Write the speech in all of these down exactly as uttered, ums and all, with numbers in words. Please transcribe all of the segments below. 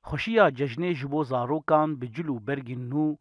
Xweşiya cejnê ji bo zarokan bi cil û bergên nû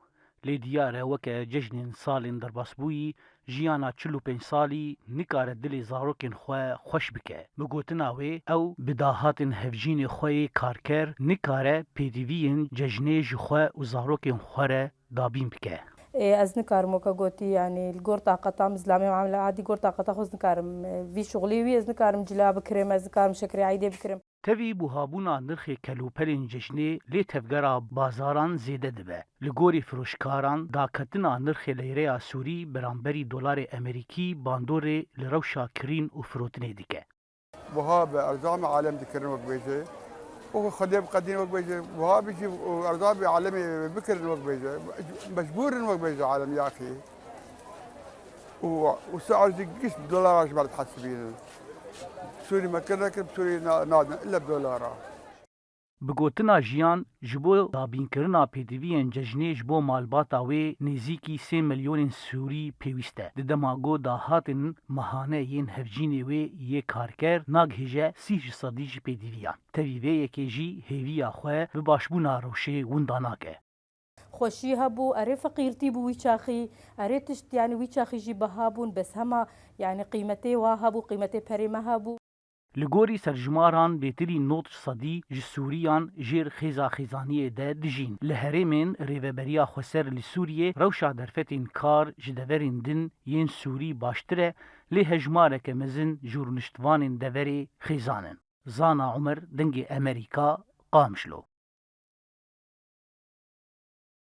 lê diyar e, weke cejnên salên derbasbûyî, jiyana çil û pênc salî nikare dilê zarokên xwe xweş bike. Bi gotina wê, ew bi dahatên hevjînê xwe yê karker nikare pêdiviyên cejnê ji xwe û zarokên xwe re dabîn bike. Ê, ez nikarim weke gotî, yanî li gor taqeta min, zilamê min, adî gor taqeta xwe ez nikarim, e, vî şixulê wî ez nikarim cila bikirim, ez nikarim şekerê eydê bikirim. Tevî buhabûna nirxê kelûpelên cejnê lê tevgera bazaran zêde dibe. Li gorî firoşkaran, daketina nirxê leyreya sûrî beramberî dolarê emerîkî bandorê li rewşa kirîn û firotinê dike. Buha bi erzamê alem dikirin wek bêje. Û Xwedê bi qedîn wek bêje. Buha bi jî û erzamê alemê bikirin wek bêje. Mecbûr in wek bêje alem yaxî. Û, û siar jî giş dolara ji me re dihesibînin. Sûrî me kir nekir, bi Sûrî na-, nadin, ille bi dolara. Bi gotina Jiyan, ji bo dabînkirina pêdiviyên cejnê ji bo malbata wê nêzîkî sê milyonên Sûrî pêwîst e. Di dema ku dahatên mehane yên hevjînê wê yê karker nagihêje sî ji sedî ji pêdiviyan. Tevî vê yekê jî hêviya xwe bi başbûna rewşê winda nake. Xweşî hebû, erê feqîrtî bû wî çaxî, erê tişt, yanî wî çaxî jî biha bûn, bes hema, yanî qîmetê wa hebû, qîmetê perê me hebû. Li gorî serjimaran, bêtirî nod sedî ji Sûriyan jêr xêza xêzaniyê de dijîn. Li herêmên Rêveberiya Xweser li Sûriyê rewşa derfetên kar ji deverên din yên Sûrî baştir e, lê hejmareke mezin ji rûniştvanên deverê xêzan in. Zana Umer, Dengê Emerîka, Qamişlo.